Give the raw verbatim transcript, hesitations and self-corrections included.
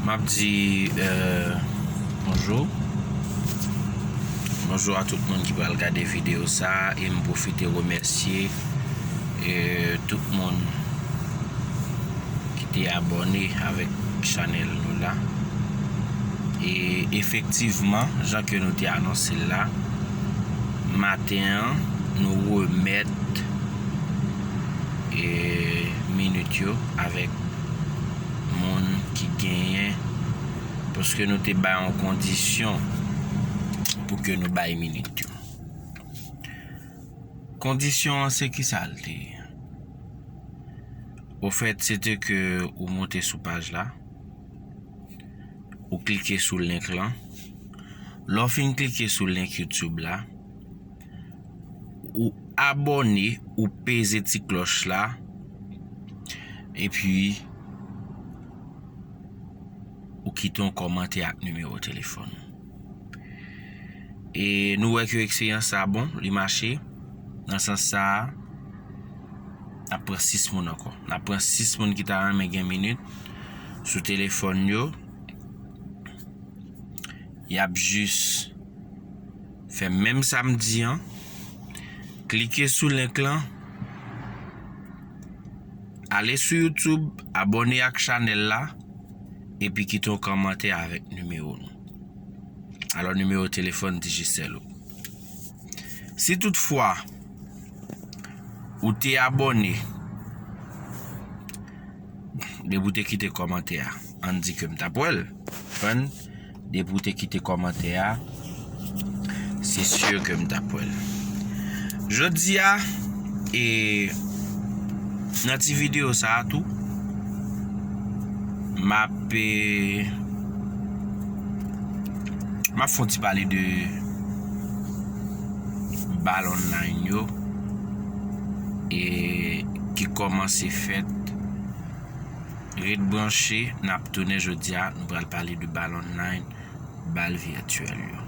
M ap di euh, bonjou. Bonjou a tout moun ki pral gade videyo sa a, e m pwofite remèsye euh, tout moun ki te abòne avèk chanèl nou la. E efektivman, jan ke nou te anonse l la, maten an, nou remèt e minit yo avèk moun ki genyen, paske nou te bay yon kondisyon pou ke nou bay minit yo. Kondisyon an se ki sa l te ye? Ofèt, se te ke ou monte sou paj la, ou klike sou link lan. Lè w fin klike sou link YouTube la, ou abòne, ou peze ti klòch la, epi ou kite yon kòmantè ak nimewo telefòn ou. E nou wè ke eksperyans sa bon, li mache. Nan sans sa a, n ap pran sis moun ankò. N ap pran sis moun ki ta renmen gen minit sou telefòn yo. Y ap jis fè menm sa m di an. Klike sou link lan. Ale sou YouTube, abòne ak chanèl la, epi kite yon kòmantè avèk nimewo nou. Alò, nimewo telefòn Digicel ou. Si toutfwa ou te abòne, depi w te kite kòmantè a, ann di ke m t ap wè l. Konprann? Depi w te kite kòmantè a, se si ke m t ap wè l. Jodi a, e nan ti videyo sa a tou, m ap e, m ap fè yon ti pale de bal online yo, e ki kòmanse fèt. Ret branche, n ap tounen jodi a, nou pral pale de bal online, bal vètyèl yo.